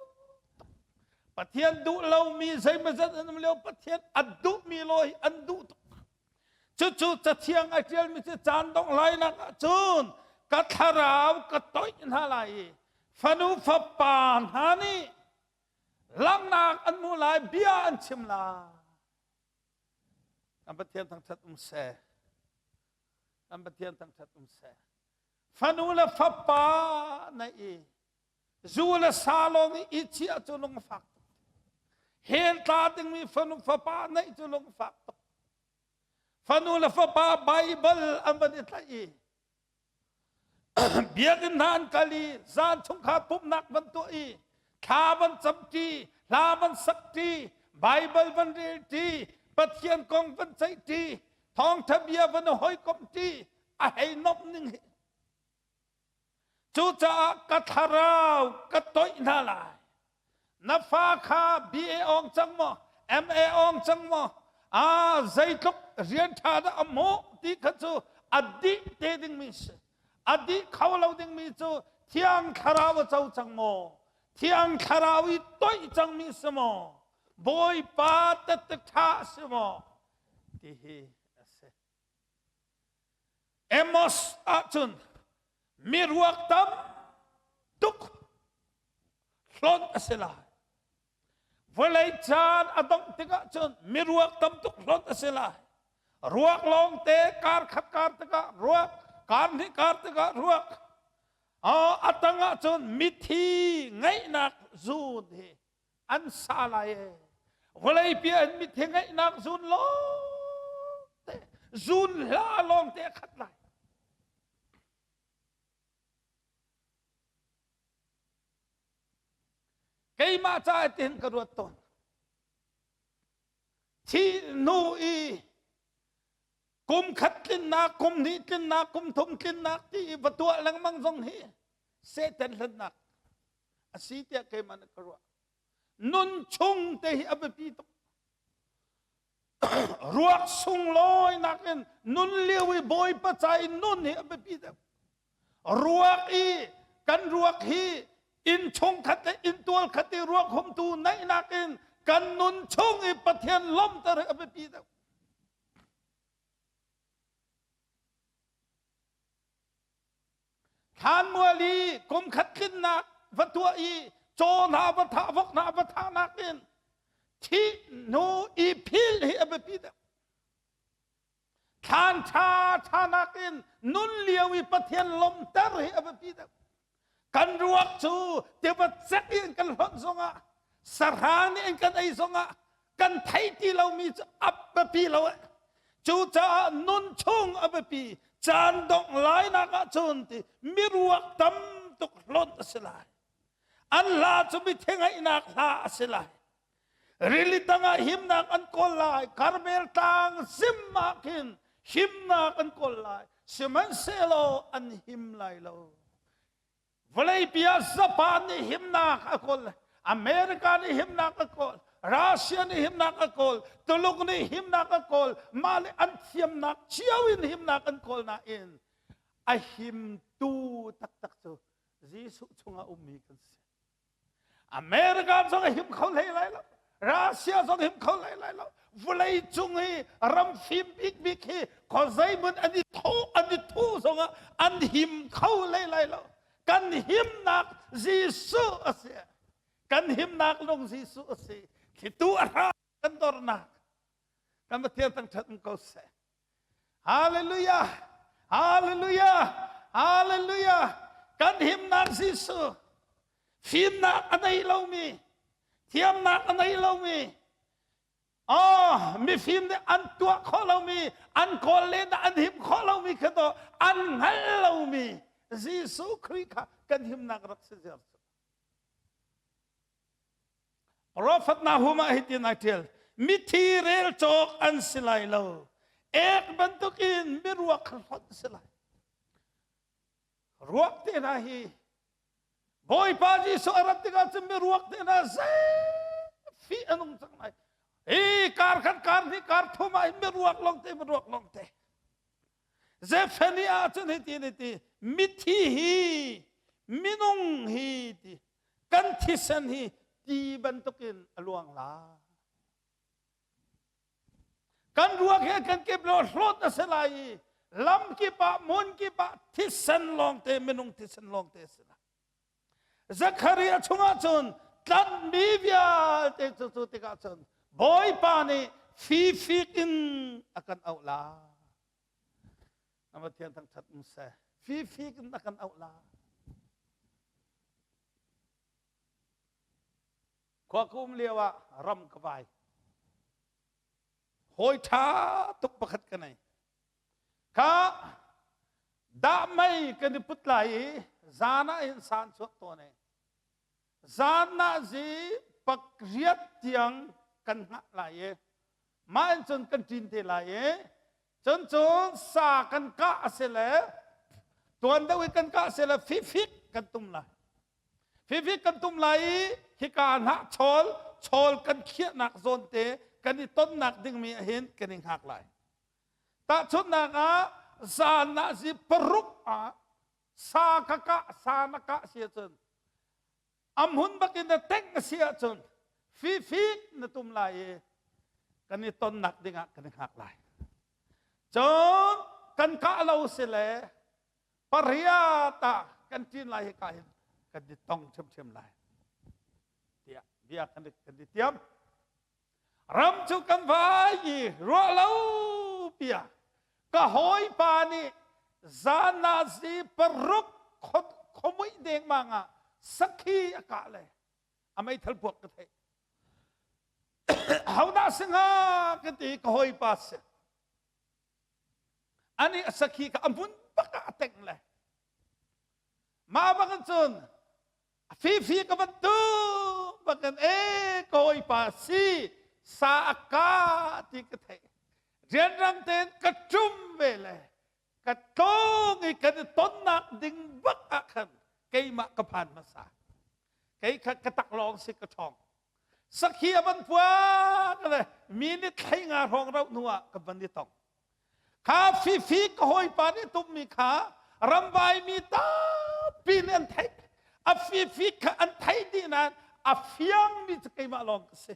Pathian duh lomi zeimawzat an um lio Pathian a duhmi law hi an duh tuk. Cucu cathiang a ṭialmi cu caan dongh lainak ah cun ka thlarau ka toih hna lai i fanu fapa hna nih langhnak an hmuh lai bia an chim lai. Kan Pathian thangṭhat um seh. Kan Pathian thangṭhat um seh. Fanu le fapa na i zu le sa lawng i i chiah cu lungfak tuk. Hell tla dingmi fanu fapa neih cu lungfak tuk. Fanu le fapa Bible an van i tlaih i Biakinn hna an kal i zan chungkhar pumhnak van tuah i thla van camṭi, hla van sakṭi, Baibal van relṭi, Pathian kong van ceihṭi, thawngṭha bia van i hawikomhṭi a hei nomh ning hi. Cucaah ka thlarau ka toih hna lai. Na fa kha BA awng cang maw? MA awng cang maw? Ah, zeitluk rian ṭha dah a hmuh ti kha cu a dih te dingmi si. A dih kho lo dingmi cu Thiang Thlarau a co cang maw? Thiang Thlarau i toih cangmi si maw? Bawipa tette ṭha a si maw? Ti hi a si. Amos ahcun miruak tam tuk hlonh a si lai. Vawlei caan a dongh tikah cun miruak tam tuk hlonh a si lai. Ruak lawngte kar khat kar tikah ruak, kar hnih kar tikah ruak. A tang ah cun mithi ngaihnak zun hi an sa lai e. Vawleipi an mithi ngaihnak zun lawngte, zun hla lawngte a khat lai. Keimah caah tihin ka ruat tawn. Thih hnu i kum khat tlinnak, kum hnih tlinnak, kum thum tlinnak ti i va tuah lengmang zong hi Satan hlennak a si tiah keimah nih ka ruah. Nun chung te hi a biapi tuk. Ruak sunglawi nakin nun lio i Bawipa ca i nun hi a biapi deuh. Ruak i kan ruak hi inn chungkhat le inntual khat i ruak humtu naihnak in kan nun chung i Pathian lawmhter hi a biapi deuh. Thlanmual i kum khat tlinnak va tuah i caw hna va thah vok hna va thahnak in thih hnu i phil hi a biapi deuh. Thlan ṭha ṭha nakin nun lio i Pathian lawmhter hi a biapi deuh. Kan ruak cu tiva cek in kan hlonh zongah sahrang nih in kan ei zongah kan thei ti lomi cu a biapi lo eh. Cucaah nun chung a biapi caan dongh lainak ahcun ti miruak tam tuk hlonh a si lai. An hla cu mithi ngaihnak hla a si lai. Rili tangah himnak an kawl lai. Karmel tlang zim ah khin himnak an kawl lai. Sihmanhsehlaw an him lai lo. Vawleipi ah Japan nih himnak a kawl. America nih himnak a kawl, Russia nih himnak a kawl, Tuluk nih himnak a kawl, mah le an thiamnak cio in himnak an kawl nain a himtu taktak cu Jesuh chungah ummi kan si. America zong a him kho hlei lai lo. Russia zong him kho hlei lai lo. Vawlei cung i ram fim bikbik hi khuazei hmun an i tho an i thu zongah an him kho hlei lai lo. Kan himnak Jesuh a si. Kan himnak lung Jesuh a si. Thlitu a hra kan dornak. Kan Pathian thangṭhat um ko seh. Hallelujah! Hallelujah! Hallelujah! Kan himnak Jesuh fimnak a nei lomi, thiamnak a nei lomi, oh, mifim nih an tuah khawh lomi, an kawl len an him khawh lomi kha to an hngal lomi Jesuh Khrih kha kan himnak rak si ziar cu. Profet Nahum ah hitin ai ṭial, mithi rel cawk an si lai lo, ek bantukin miruak kha hlonh si lai. Ruak te hna hi Bawipa Jesuh a rat tikah cun miruak te hna zei fih a nung cang lai. Hi kar khat kar hnih kar thum ah hin miruak lawng te miruak lawng te. Zephaniah ah cun hiti hiti mithi hi minung hi ti kan thisen hi ti bantukin a luang lai. Kan ruak he kan kip lo hlawt a si lai i lam kip ah hmun kip ah thisen lawngte minung thisen lawngte a si lai. Zekhariah chungah cun tlanhmi vialte cu cu tikah cun Bawipa nih fifik in a kan auh lai. Na Pathian thangṭhat um seh. Fifik in a kan auh lai. Khua ka um lio ah ram ka vai. Hawi ṭha tuk pakhat ka nei. Kha dah mei kan i put lai i zan ah hin san chuak tawn e. Zan ah zi pakriat tiang kan hngah lai i mah in cun kan ṭin te lai i cun cun sa kan kah a si le tuan deuh i kan kah a si le fifik kan tum lai. Fifik kan tum lai i hika hnah chawl chawl kan khiahnak zawn te kan i tonnak dingmi ah hin kan i hngak lai. Tahchunhnak ah zan ah zi paruk ah sa ka kah sa na kah si ahcun a hmun bakin na tengh a si ahcun fifik na tum lai i kan i tonnak dingah kan i hngak lai. Cun kan kah lo si le pariat ah kan ṭin lai hika hin kan i tong ṭhiamṭhiam lai tiah bia kan i tiam. Ram cu kan vai i ruah lo piah ka hawipa nih zanazi paruk khuamuih dengmang ah sakhi a kah le a meithal puak ka theih. Hodah si hnga ka ti ka hawipa si. Ani a sakhi kha a hmun bak ah a tengh le mah bak in cun Fifi ka van tu bakin e ka hawipa si sa a ka ti ka theih. Rianrang tein ka ṭum ve le ka tlawng i kan i tonnak ding bak ah khan keimah ka phan hmasa. Kei kha ka taklawng si ka ṭhawng. Sakhi a van puak le mi nih thlei nga hrawng rauh hnu ah ka van i tong. Kha fifi ka hawipa nih tummi kha ramvai mi tampi nih an theih. A fifi kha an theih dih nain a fiangmi cu keimah lawng ka si.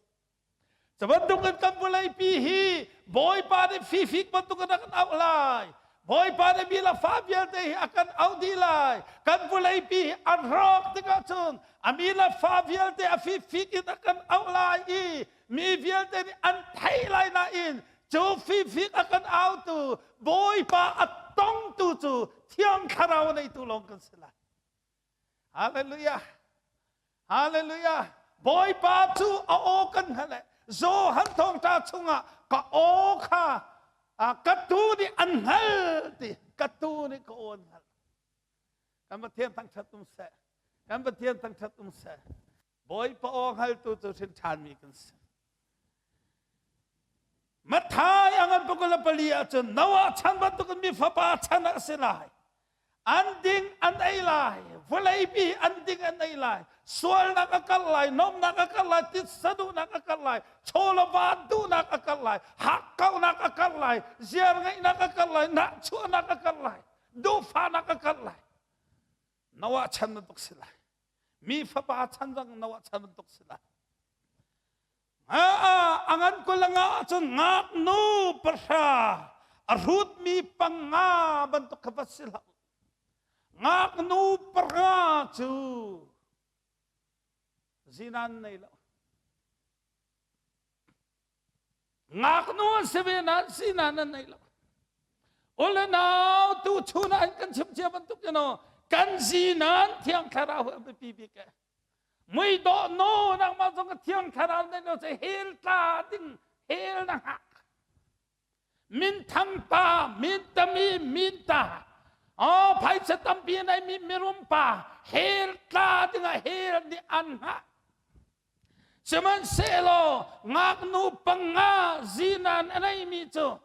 Cu bantukin kan vawleipi hi Bawipa nih fifik bantukin a kan auh lai. Bawipa nih mi le fa vialte hi a kan auh dih lai. Kan vawleipi hi a rawk tikah cun a mi le fa vialte a fifik in a kan auh lai i mi vialte nih an theih lai nain cu fifik a kan autu Bawipa a tongtu cu Thiang Thlarau neitu lawng kan si lai. Hallelujah. Hallelujah. Bawipa cu a aw kan hngalh. Johan thawngṭha chungah ka aw kha ka tu nih an hngal ti ka tu nih ka aw an hngalh. Kan Pathian thangṭhat um seh. Kan Pathian thangṭhat um seh. Bawipa aw hngaltu cu hrin ṭhanmi kan si. Matthai a ngan 24 ahcun Noah chan bantukin mi fapa chan ah a si lai. An ding an ei lai. Vawleipi an ding an ei lai. Sualnak a karh lai, nomnak a karh lai, titsa duhnak a karh lai, chawlava duhnak a karh lai, hakkauhnak a karh lai, ziar ngeihnak a karh lai, nahchuahnak a karh lai, duhfahnak a karh lai. Noah chan bantuk si lai. Mi fapa chan zong Noah chan bantuk si lai. A ngan kul nga ahcun ngaknu pahra a hrutmi panga bantuk kha va si hlah. Ngaknu pahra cu zinan nei lo. Ngaknu an si ve nain sinan an nei lo. Ule nau tu chun ah kan chim cia bantuk in kan zinan thiang thlarau a biapi bik e. Muidawh nu nangmah zong ka thiang thlarau nei lo ce hell tla ding hell na hngak. Minthang pa, min tami, min ta. Oh, phaisa tampi nei mi mirum pa hell tla ding ah hell nih an hngah. Sihmanhsehlaw ngaknu panga zinan a neimi cu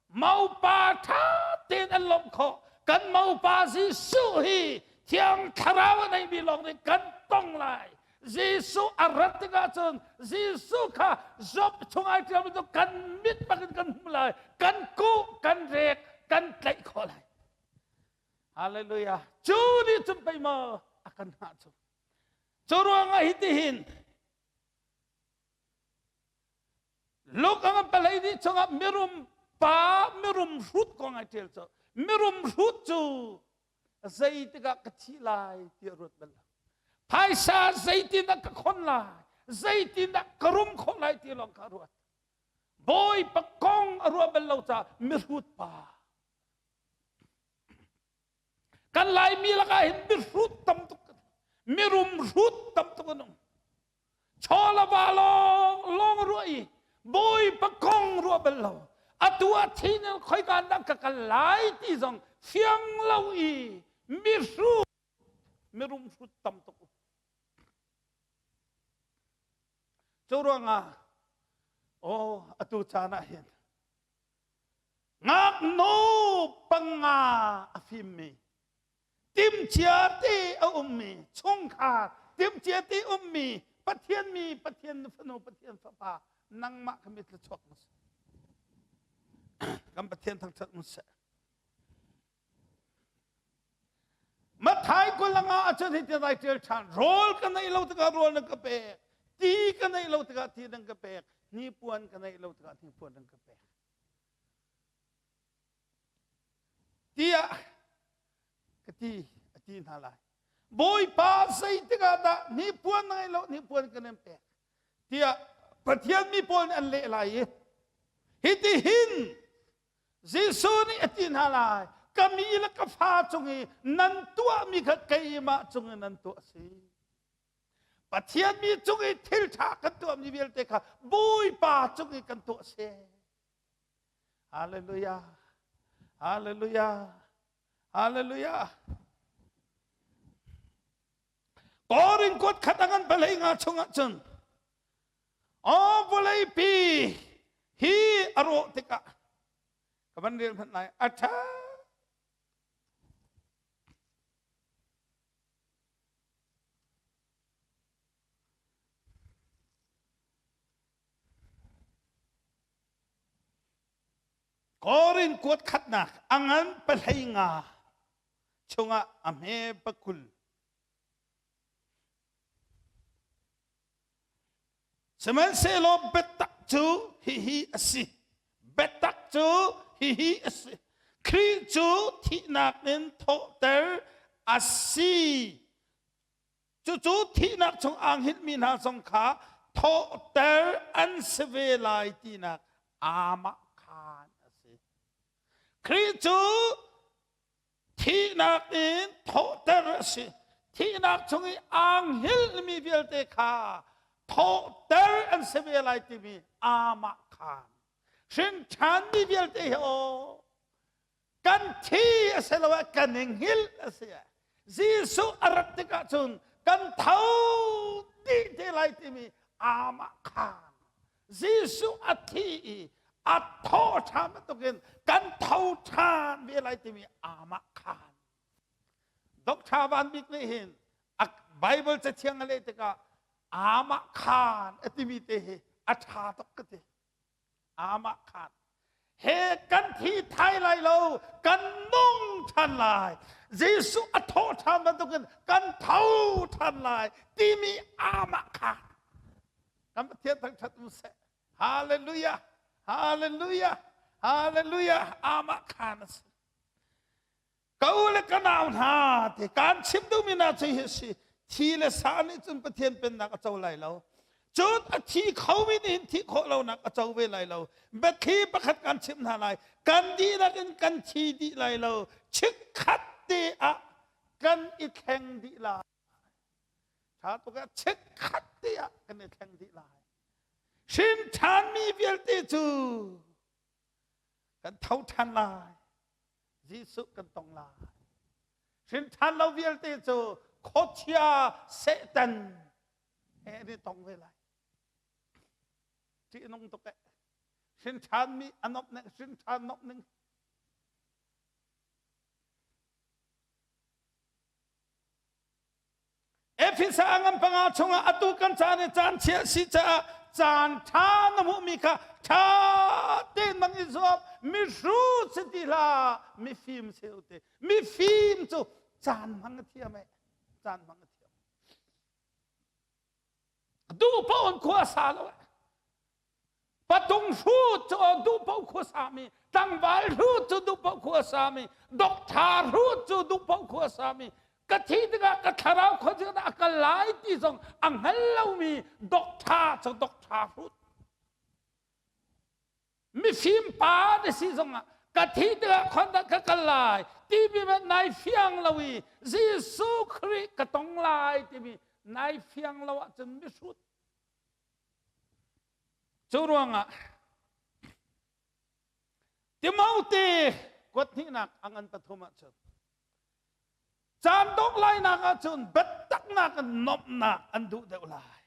maupa ṭha tein an lawmh khawh. Kan maupa Jesuh hi Thiang Thlarau a neimi lawng nih kan tong lai. Jesuh a rat tikah cun Jesuh kha Job chung ai ṭial bantuk kan mit bakin kan hmu lai, kan kuh, kan rek, kan tlaih khawh lai. Hallelujah. Cu nih cun pei maw a kan hngah cu. Cu ruangah hitihin Luke a palei nih chungah mirum pa mirum hrut kong ai ṭial cu mirum hrut cu zeitikah ka thi lai ti a ruat bal lo. Phaisa zeitindah ka khon lai zeitindah ka rum khawh lai ti lawng kha a ruat. Bawipa kong a ruah bal lo caah mihrut pa Kan Laimi lakah hin mihrut tam tuk mirum hrut tam tuk an um. Chaw le va lawng lawng ruah i Bawipa kong ruah bal lo. Atu ah thin in khoika dah ka kal lai ti zong fiang lo i mihrut mirum hrut tam tuk. Cu ruangah oh atu caan ah hin Ngaknu panga a fimmi, timhcia te a ummi, chungkhar timhcia te ummi, Pathian mi, Pathian fanu, Pathian fapa, nangmah kha mit chuak na si. Kan Pathian thangṭhat mun seh. Mathai kulanga ahcun hitin ai ṭial ṭhan. Rawl ka neih lo tikah rawl nan ka pek. Ti ka neih lo tikah ti nan ka pek. Hnipuan ka neih lo tikah hnipuan nan ka pek. Tiah ka ti a ti hna lai. Bawipa zeitik ah dah hnipuan na ngeih lo hnipuan ka nan pek tiah Pathian mi pawl nih an leh lai i hitihin Jesuh nih a ti hna lai, ka mi le ka fa cung i nan tuahmi kha keimah cung i nan tuah a si. Pathian mi cung i thil ṭha kan tuahmi vialte kha Bawipa cung i kan tuah a si. Hallelujah. Hallelujah. Hallelujah. Korin kuat khat a ngan palei nga chungah cun aw vawleipi hi a rawh tikah ka van rel hmanh lai a ṭha Korin kuat khatnak a ngan pahlei nga chungah a hme pakul Sihmanhsehlaw biatak cu hihi a si. Biatak cu hihi a si. Khrih cu thihnak in thawhter a si. Cucu thihnak chung aa hngilhmi hna zong kha thawhter an si ve lai tinak aamah khaan a si. Khrih cu Thihnak in thawhter a si. Thihnak chung i aa hngilhmi vialte kha thawhter an si ve lai timi amah khaan. Hrin ṭhanmi vialte hi aw kan thi a si lo ah kan i hngilh a si. Jesuh a rat tikah cun kan tho dih te lai timi amah khaan. Jesuh a thi i a thawh ṭhan bantukin kan tho ṭhan ve lai timi aamah khaan. Doctor Van Bik nih hin a Bible cathiang a leh tikah amah khaan a timi te hi a ṭha tuk ka ti. Amah khaan. He kan thi thai lai lo, kan nung ṭhan lai. Jesuh a thawh ṭhan bantukin kan tho ṭhan lai timi amah khaan. Kan Pathian thangṭhat um seh. Hallelujah! Hallelujah! Hallelujah! Amah khaan a si. Ka u le ka nau hna ti kaan chim duhmi hna cu hi si. Thi le sa nih cun Pathian pennak a co lai lo. Cun a thi khomi nih hin thih khawh lonak a co ve lai lo. Biathli pakhat kan chimh hna lai. Kan dihlak in kan thi dih lai lo. Chikkhat te ah kan i thleng dih lai. Ṭha tuk ah chikkhat te ah kan i thleng dih lai. Hrin ṭhanmi vialte cu kan tho ṭhan lai. Jesuh kan tong lai. Hrin ṭhan lo vialte cu khuachia Satan he an i tong ve lai. Ṭihnung tuk eh. Hrin ṭhanmi a nomh ning, hrin ṭhan nomh ning. Efesa a ngan panga chungah atu kan caan i caan chia si caah caan ṭha na hmuhmi kha ṭha tein man i zuam mihrut si ti hlah mifim si u ti mifim cu caan hmang a thiam e caan hmang a thiam duh paoh in khua sa lo e Patung hrut cu duh paoh khua sami, tlangval hrut cu duh paoh khua sami, dokṭha hrut cu duh paoh khua sami, ka thi tikah ka thlarau khua a kal lai ti zong a hngal lomi dokṭha cu dokṭha hrut. Mifim pa na si zongah ka thi tikah khon dah ka kal lai timi hmanh nai fiang lo i Jesuh Khrih ka tong lai timi nai fiang lo ahcun mihrut Cu ruangah Timote kuat hnihnak a ngan pathum ahcun caan dongh lainak ahcun biataknak in nomhnak an duh deuh lai.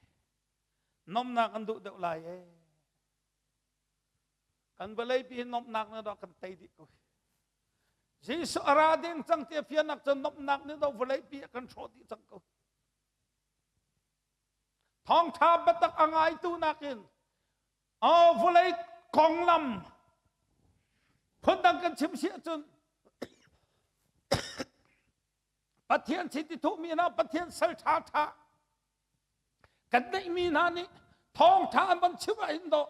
Nomhnak an duh deuh lai ee. Kan vawleipi hi nomhnak nih dawh kan tei dih ko. Jesuh a ra ding cang ti a fiannak cun nomhnak nih dawh vawleipi a kan hrawh dih cang ko. Thawngṭha biatak a ngaitu nakin aw vawlei konglam phundang kan chim si ahcun Pathian chiti thuhmi hna Pathian sal ṭha ṭha kan neihmi hna nih thawngṭha an van chim ah hin dawh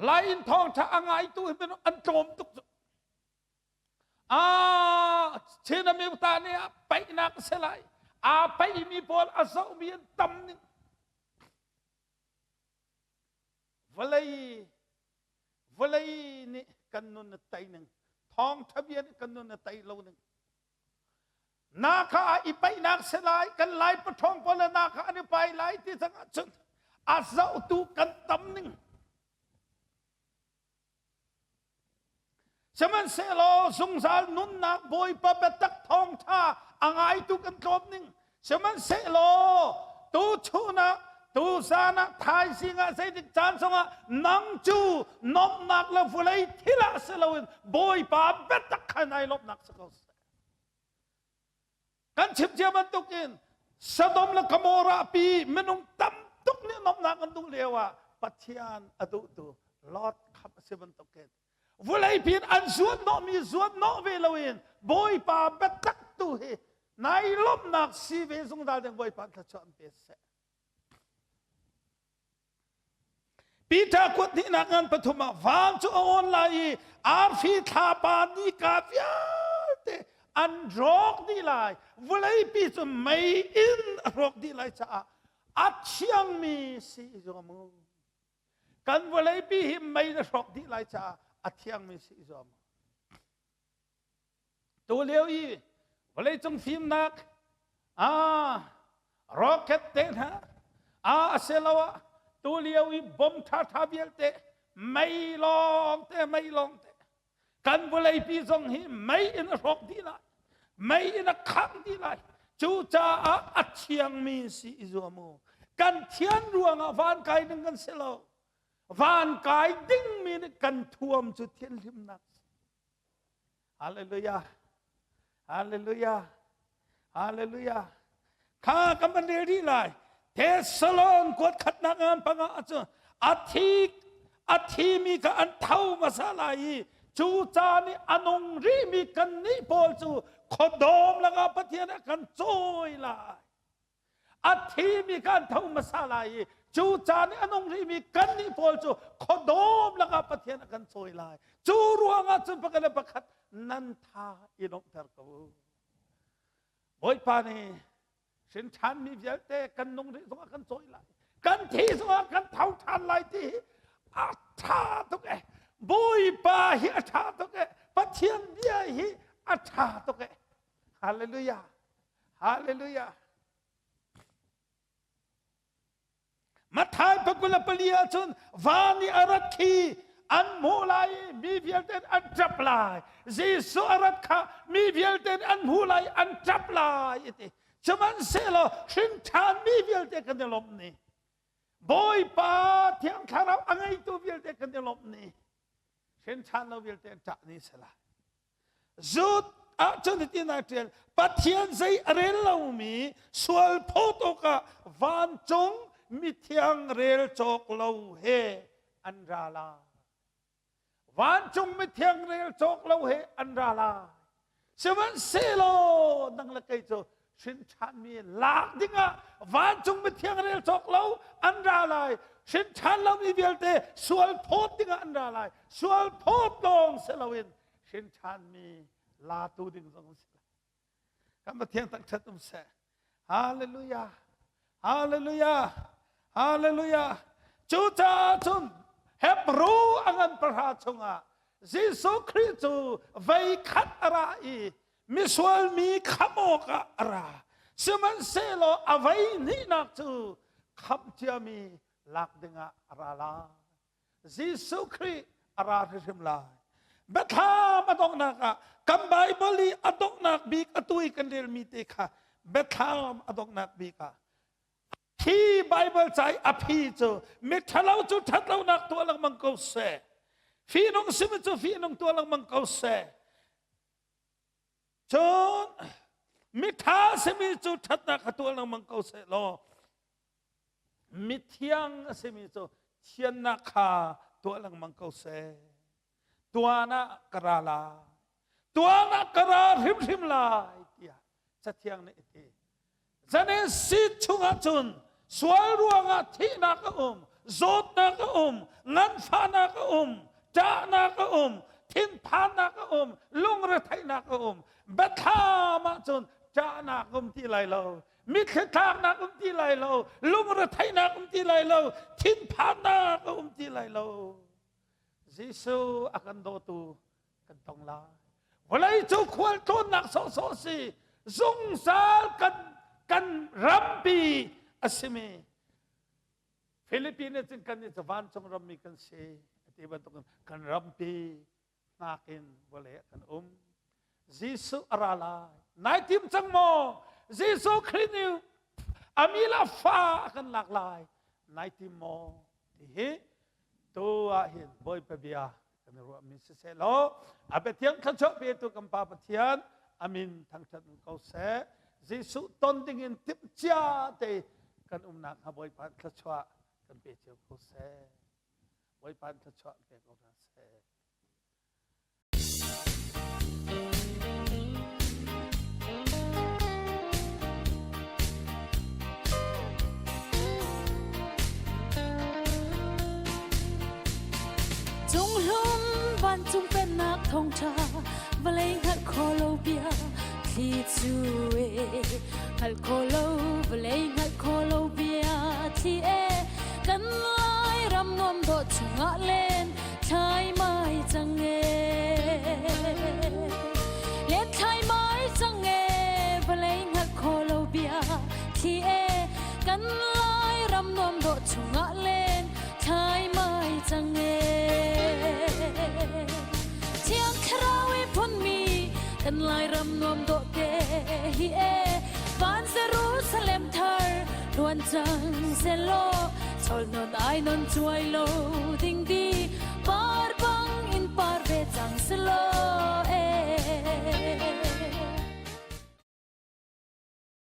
lai in thawngṭha a ngaitu hi an tlawm tuk cu Ah, Chin ta nih ah paihnak a si lai. Aa paihmi pawl a zohmi an tam ning. Vawlei vawlei nih kan nun a tei ning. Thawngṭha bia nih kan nun a tei lo ning. Na kha ah i paihnak si lai, kan lai paṭhawng pawl le na kha an i pai lai ti cang ahcun a zohtu kan tam ning. Sihmanhsehlaw zungzal nunnak Bawipa biatak thawngṭha a ngaitu kan tlawm ning. Sihmanhsehlaw tuchun ah tuzan ah thaizing ah zeitik caan zongah nang cu nomhnak le vawlei thil ah si loin Bawipa biatak kha nai lawmhnak si ko seh. Kan chim cia bantukin Sodom le Gomorrah pi minung tam tuk nih nomhnak an duh lio ah Pathian a duhtu Lot khamh a si bantukin vulei pin an zuanhnawhmi zuanhnawh ve loin Bawipa biatak tu hi nai lawmhnak si ve zungzal ding Bawipa thluachuah an pe seh. Peter kut hnihnak ngan pathum ah van cu a awn lai i arfi thlapa nika vialte an rawk dih lai. Vawleipi cu mei in a rawk dih lai caah a thiangmi si i zuam u. Kan vawleipi hi mei in a hrawk dih lai caah a thiangmi si i zuam u. Tu lio i vawleicung fimnak rocket te hna a asiloah tu lio i bom ṭhaṭha vialte mei lawng te mei lawng te kan vawleipi zong hi mei in a hrawk dih lai mei in a khangh dih lai cucaah a thiangmi si i zuam u kan thian ruangah van kai ding kan si lo van kai dingmi nih kan thuam cu thianhlimnak Hallelujah. Hallelujah. Hallelujah. Kha kan van rel rih lai. Thessalon kuat khatnak ngan panga ahcun a thi a thimi kha an tho hmasa lai i cu caan i a nung rihmi kannih pawl cu khuadawm lakah Pathian a kan cawi lai. A thimi kha an tho hmasa lai i cu caan i a nung rihmi kannih pawl cu khuadawm lakah Pathian a kan cawi lai. Cu ruangah cun pakhat le pakhat nan tha i lawmhter ko u. Bawipa nih hrin ṭhanmi vialte kan nung rih zongah kan cawi lai. Kan thi zongah kan tho ṭhan lai ti hi a ṭha tuk e. Bawipa hi a ṭha tuk e. Pathian bia hi a ṭha tuk e. Hallelujah. Hallelujah. Matthai pakul pali ahcun van i a rat khi an hmuh lai i mi vialte an ṭap lai. Jesuh a rat kha mi vialte an hmuh lai an ṭap lai a ti. Sihmanhsehlaw hrin ṭhan mi vialte kan i lawmh ni. Bawipa Thiang Thlarau a ngeitu vialte kan i lawmh ni. Hrin ṭhan lo vialte an ṭah ni si lai. Zut ahcun hitin aa ṭial Pathian zei a rel lomi sual phawt awkah vancung mithiang rel cawk lo he an ra lai. Vancung mithiang rel cawk lo he an ra lai. Sihmanhsehlaw nang le kei cu hrin ṭhanmi lak dingah vancung mithiang rel cawk lo an ra lai. Hrin ṭhan lomi vialte sual phawt dingah an ra lai. Sual phawt lawng si loin hrin ṭhanmi latu ding zong an si lai. Kan Pathian thangṭhat um seh. Hallelujah. Hallelujah. Hallelujah. Cucaah cun Hebrew a ngan pahra chungah Jesuh Khrih cu vei khat a ra i misual mi khamh awkah a ra. Sihmanhsehlaw a vei hnihnak cu khamh ciami lak dingah a ra lai. Jesuh Khrih a ra hrimhrim lai. Biathlam a donghnak ah kan Baibal i a donghnak bik atu i kan relmi te kha biathlam a donghnak bik ah hi Baibal ca i a phi cu miṭhalo cu ṭhatlonak tuah lengmang ko seh. Fihnung simi cu fihnung tuah lengmang ko seh. Cun miṭha simi cu ṭhatnak kha tuah lengmang ko seh law mithiang a simi cu thiannak kha tuah lengmang ko seh. Tuan ah ka ra lai. Tuan ah ka ra hrimhrim lai tiah Cathiang nih a ti. Genesis chungah cun sual ruangah thihnak a um, zawtnak a um, nganfahnak a um, ṭahnak a um, thinphannak a um, lungretheihnak a um. Biathlam ah cun ṭahnak um ti lai lo, mitthli tlaknak um ti lai lo, lungretheihnak um ti lai lo, thinphannak a um ti lai lo. Jesuh a kan dawtu kan tong lai. Vawlei cu khual tlawnnak sawhsawh si, zungzal kan kan rampi a simi Philippines in kan i vancung rammi kan si ti bantukin kan rampi hngak in vawlei ah kan um. Jesuh a ra lai. Nai tim cang maw? Jesuh Khrih nih a mi le fa a kan lak lai. Nai tim maw? Ti hi tu ah hin Bawipa bia kan i ruahmi siseh law a biathiang thluachuah petu kan Pa Pathian amin thangṭhat ko seh. Jesuh ton dingin timhcia te kan umnak hnga Bawipa thluachuah kan pe cio ko seh. Bawipa thluachuah pe ko hna seh. Cunghlum vancung pennak thawngṭha vawlei hngalh khawh lo bia thli cu e hngalh khawh lo vawlei hngalh khawh lo bia thli e kan lai ram nuam dawh chungah len thlai mai cang e len thlai mai cang e vawlei hngalh khawh lo bia thli e kan lai ram nuam dawh chungah len thlai mai cang e thiang thlarau i phunmi kan lai ram nuam dawh te hi e van Jerusalem thar luan cang selaw chol non ai non chuai lo ding di.